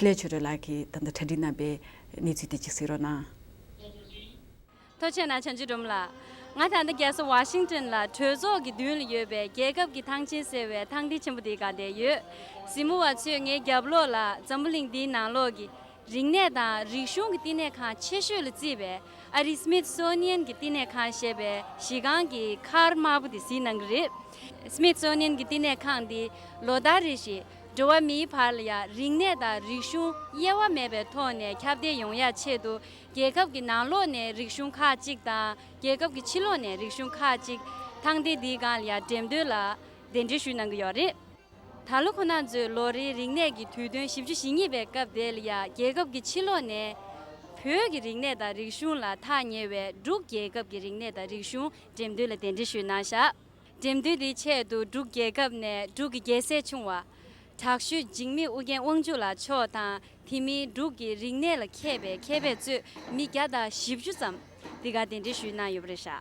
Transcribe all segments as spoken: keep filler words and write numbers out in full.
ལས་ཆོས་སྒྲོན་ལགས་ཀྱིས་ད་ལྟ་གྲ་སྒྲིག་གནང་པའི་གནས་ཚུལ་དེ་གཅིག་གཟིགས་རོགས་གནང་། ཐུགས་རྗེ་གནང་བྱང་ཆུབ་སྒྲོལ་མ་ལགས། ང་ད་ལྟ་རྒྱལ་ས་ཝ་ཤིང་ཏོན་ལ་གྲོས་ཚོགས་ཀྱི་མདུན་ལ་ཡོད་པའི་རྒྱལ་ཁབ་ཀྱི་ཐང་ཆེན་ཟེར་བའི་ཐང་སྟེང་ཆེན་པོ་དེའི་སྒང་བསྡད་ཡོད། གཟིགས་མོ་བ་ཚོས་ངའི་རྒྱབ་ལོགས་ལ་འཛམ་བུ་གླིང་འདིའི་ནང་ལོགས་ཀྱི་རིག་གནས་དང་རིག་གཞུང་གི་བསྟི་གནས་ཁང་ཆེ་ཤོས་ལ་བརྩིས་པའི་ཨ་རིའི་སྨིད་སོ་ནི་ཡན་གྱི་བསྟི་གནས་ཁང་ཞེས་པའི་གཞི་རྐང་གི་མཁར་དམར་པོ་དེ་གཟིགས་གནང་གི་རེད། སྨིད་སོ་ནི་ཡན་གྱི་བསྟི་གནས་ཁང་འདི་ལོ་ལྟར་རེ་བཞིན་འགྲོ་བ་མིའི་བར་ལ་ཡང་རིག་གནས་དང་རིག་གཞུང་དབྱེ་བ་མེད་པའི་ཐོག་ནས་ཁྱབ་གདལ་ཡོང་ཡ་ཆེད་དུ། རྒྱལ་ཁབ་ཀྱི་ནང་ལོགས་ནས་རིག་གཞུང་ཁག་ཅིག་དང་རྒྱལ་ཁབ་ཀྱི་ཕྱི་ལོགས་ནས་རིག་གཞུང་ཁག་ཅིག་ཐང་སྟེང་འདིའི་སྒང་ལ་ཡང་འགྲེམས་སྟོན་ལ་གདན་འདྲེན་ཞུས་གནང་གི་ཡོད་རེད། ད་ལོ་ཁོ་ན་ཚོའི་ལོ་རེའི་རིག་གནས་ཀྱི་དུས་སྟོན་བཞི་བཅུ་ཞེ་གཉིས་པའི་སྐབས་དེ་ལ་ཡང་རྒྱལ་ཁབ་ཀྱི་ཕྱི་ལོགས་ནས་བོད་ཀྱི་རིག་གནས་དང་རིག་གཞུང་ལ་ཐག་ཉེ་བའི་འབྲུག་རྒྱལ་ཁབ་ཀྱི་རིག་གནས་དང་རིག་གཞུང་འགྲེམས་སྟོན་ལ་གདན་འདྲེན་ཞུས་གནང་བཞག་འགྲེམས་སྟོན་དེའི་ཆེད་དུ་འབྲུག་རྒྱལ་ཁབ་ནས་འབྲུག་གི་རྒྱལ་སྲས་ཆུང་བ། དྲག་ཤོས་འཇིགས་མེད་ཨུ་རྒྱན་དབང་ཕྱུག་ལགས་མཆོག་དང་། དེ་མིན་འབྲུག་གི་རིག་གནས་ལ་མཁས་པའི་མཁས་པའི་གཙོས་མི་བརྒྱ་དང་བཞི་བཅུ་ཙམ་འདི་གར་གདན་འདྲེན་ཞུས་གནང་ཡོད་པ་རེད་ཤག་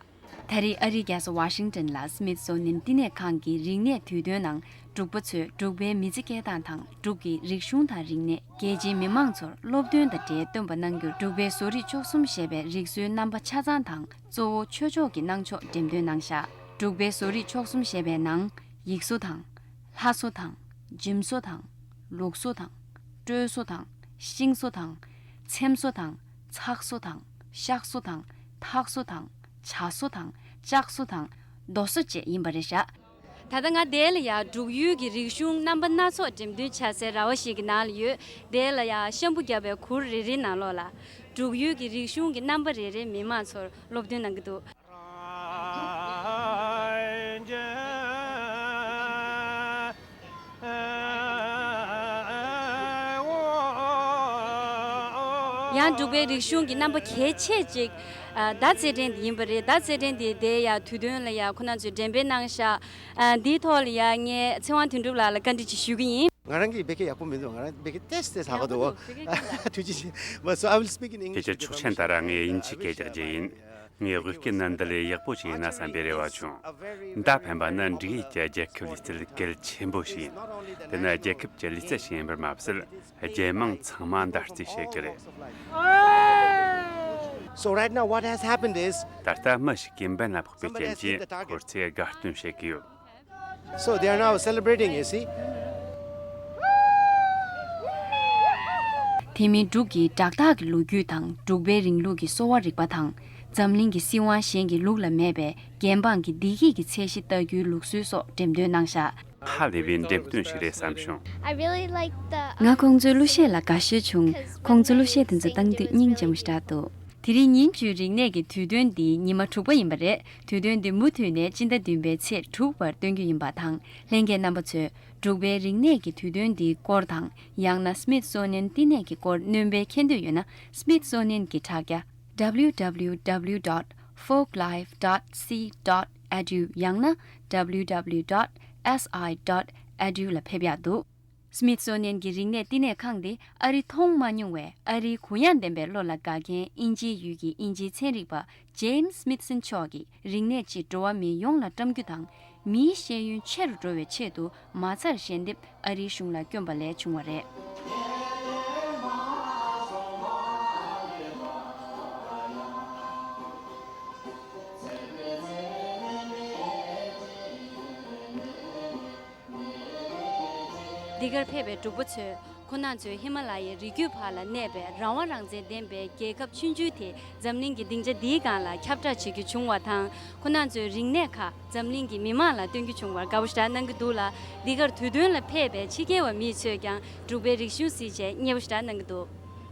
ད་རེས་ཨ་རིའི་རྒྱལ་ས་ཝ་ཤིང་ཏོན་ལ་སྨིད་སོ་ནི་ཡན་བསྟི་གནས་ཁང་གི་རིག་གནས་དུས་སྟོན་ནང་། འབྲུག་པ་ཚོས་འབྲུག་པའི་མི་ཚེ་སྐྱེལ་སྟངས་དང་། འབྲུག་གི་རིག་གཞུང་དང་རིག་གནས། རྒྱལ་སྤྱིའི་མི་མང་ཚོར་སློབ་སྟོན་དང་འབྲེལ་སྟོན་པ་གནང་རྒྱུར། འབྲུག་པའི་བཟོ་རིག་མཆོག་གསུམ་ཞེས་པའི་རིག་བཟོའི་རྣམ་པ་ཆ་ཚང་དང་། གཙོ་བོ་ཆོས་ཕྱོགས་ཀྱི་གནང་ཕྱོགས་འགྲེམས་སྟོན་གནང་བཞག་འབྲུག་པའི་བཟོ་རིག་མཆོག་གསུམ་ཞེས་པའི་ནང་། ཡིག་བཟོ་དང་། ལྷ་བཟོ་དང་། འཇིམ་བཟོ་དང་། ལུག་བཟོ་དང་། སྤྲོད་བཟོ་དང་། ཤིང་བཟོ་དང་། ཚེམ་བཟོ་དང་། ཚགས་བཟོ་དང་། གཤག་བཟོ་དང་། ཐག་བཟོ་དང་། ཇ་བཟོ་དང་། ལྕགས་བཟོ་དང་། རྡོ་བཟོ་བཅས་ཡིན་པ་རེད་བཞག་ད་ལྟ་ང་འདི་ལ་ཡང་འབྲུག་ཡུལ་གྱི་རིག་གཞུང་རྣམ་པ་སྣ་ཚོགས་འགྲེམས་སྟོན་བྱ་སའི་ར་བ་ཞིག་གི་ནང་ལ་ཡོད། འདི་ལ་ཡང་ཤམ་བུ་བརྒྱབ་པའི་གུར་རེ་རེའི་ནང་ལོགས་ལ། འབྲུག་ཡུལ་གྱི་རིག་གཞུང་གི་རྣམ་པ་རེ་རེ་མི་མང་ཚོར་སློབ་སྟོན་གནང་གི་འདུག་ཡང་འབྲུག་པའི་རིག་གཞུང་གི་རྣམ་པ་གལ་ཆེ་གཅིག་ཨ། མདའ་རྩེད་འགྲན་འདི་ཡིན་པ་རེད། མདའ་རྩེད་འགྲན་འདི་དེ་ཡང་དུས་སྟོན་ལ་ཡང་ཁོ་ན་ཚོས་འགྲེམས་སྤེལ་གནང་ཤག་ཨ། འདིའི་ཐོག་ལ་ཡང་ངས་ཚེ་དབང་དོན་གྲུབ་ལགས་ལ་བཀའ་འདྲི་ཅིག་ཞུ་གི་ཡིན། ང་རང་གིས་བོད་སྐད་ཡག་པོ་མི་འདུག་ང་རང་བོད་སྐད་ཏོག་ཙམ་ཧ་གོ་འདུག་ཐུགས་རྗེ་ཆེ། But so I will speak in English with your permission. དེ་ཕྱིར་ཆོག་མཆན་ལྟར་ངས་དབྱིན་ཇིའི་སྐད་རྒྱག་རྒྱུ་ཡིན། ངས་བོད་སྐད་ནང་འདི་ལས་ཡག་པོ་ཞིག་ཡིན་ན་བསམ་པའི་རེ་བ་བྱུང་། མདའ་འཕེན་པ་ནི་འབྲུག་ཡུལ་གྱི་རྒྱལ་ཁབ་ལུས་རྩལ་གལ་ཆེན་པོ་ཞིག་ཡིན། དེ་ནི་རྒྱལ་ཁབ་ཀྱི་ལུས་རྩལ་ཞིག་ཡིན་པར་མ་ཟད། རྒྱལ་དམངས་ཚང་མ་མདའ་རྩེད་བྱེད་ཀྱི་རེད། So right now what has happened is ད་ལྟ་མི་ཞིག་གིས་འབེན་ལ་ཕོག་པའི་རྐྱེན་གྱིས་ཁོ་ཚོས་དགའ་སྟོན་བྱེད་ཀྱི་ཡོད། So they are now celebrating, you see. དེ་མིན་འབྲུག་གི་སྦྲག་ཐག་གི་ལོ་རྒྱུས་དང་། འབྲུག་པའི་རིང་ལུགས་ཀྱི་གསོ་བ་རིག་པ་དང་། འཛམ་གླིང་གི་སྲིད་དབང་གཞན་གྱི་ལུགས་ལ་མེད་པའི་རྒྱལ་འབངས་ཀྱི་བདེ་སྐྱིད་ཀྱི་ཚད་གཞི་ལྟ་རྒྱུའི་ལུགས་སྲོལ་སོགས་འགྲེམས་སྟོན་གནང་བཞག་ཧ་ལས་པའི་འགྲེམས་སྟོན་ཞིག་རེད་བསམ་བྱུང་། I really like the ང་ཁོང་ཚོའི་གླུ་གཞས་ལ་དགའ་ཤོས་བྱུང་། ཁོང་ཚོ་གླུ་གཞས་དེ་ཚོ་བཏང་དུས་སྙིང་རྗེ་མོ་ཞེ་དྲག་འདུག་དེ་རིང་ཉིན་བཅུའི་རིག་གནས་ཀྱི་དུས་སྟོན་འདི་ཉི་མ་དྲུག་པ་ཡིན་པ་རེད། དུས་སྟོན་འདི་མུ་མཐུད་ནས་སྤྱི་ཟླ་བདུན་པའི་ཚེས་དྲུག་བར་སྟོན་རྒྱུ་ཡིན་པ་དང་། ལྷན་རྒྱས་རྣམ་པ་ཚོས་འབྲུག་པའི་རིག་གནས་ཀྱི་དུས་སྟོན་འདིའི་སྐོར་དང་། ཡང་ན་Smithsonian་བསྟི་གནས་ཀྱི་སྐོར་སྣོན་པའི་མཁྱེན་འདོད་ཡོད་ན། Smithsonian་གྱི་དྲ་རྒྱ་W W W dot folklife dot C dot edu ཡང་ན་W W W dot S I dot edu ལ་ཕེབས་ཡག་འདུག Smithsonian་གྱི་རིག་གནས་བསྟི་གནས་ཁང་འདི་ཨ་རི་མཐོང་མ་མྱོང་བའི་ཨ་རིའི་གུ་ཡངས་ལྡན་པའི་བློ་ལ་དགའ་མཁན་དབྱིན་ཇིའི་ཡུལ་གྱི་དབྱིན་ཇིའི་ཚན་རིག་པ་James Smithson་མཆོག་གིས་རིག་གནས་སྤྱིས་འགྲོ་བ་མི་ཡོངས་ལ་བཀྲམ་རྒྱུ་དང་། མིའི་ཤེས་ཡོན་ཆེ་རུ་འགྲོ་བའི་ཆེད་དུ་མ་རྩར་ཞལ་འདེབས་ཨ་རིའི་གཞུང་ལ་བསྐྱོན་པ་ལས་བྱུང་བ་རེད། འདི་གར་ཕེབས་པའི་འབྲུག་པ་ཚོས་ཁོ་ན་ཚོའི་ཧི་མ་ལ་ཡའི་རི་རྒྱུད་བར་ལ་གནས་པའི་རང་དབང་རང་བཙན་ལྡན་པའི་རྒྱལ་ཁབ་ཆུང་ཆུང་དེ་འཛམ་གླིང་གི་སྡིངས་ཆ་འདིའི་སྒང་ལ་ཁྱབ་བསྒྲགས་བྱེད་རྒྱུ་བྱུང་བ་དང་། ཁོ་ན་ཚོའི་རིག་གནས་ཁག་འཛམ་གླིང་གི་མི་མང་ལ་སྟོན་རྒྱུ་བྱུང་བར་དགའ་པོ་ཞེ་དྲག་གནང་གི་འདུག་ལ། འདི་གར་དུས་སྟོན་ལ་ཕེབས་པའི་ཕྱི་རྒྱལ་བ་མི་ཚོས་ཀྱང་འབྲུག་པའི་རིག་གཞུང་གཟིགས་བྱས་མཉེས་པོ་ཞེ་དྲག་གནང་གི་འདུག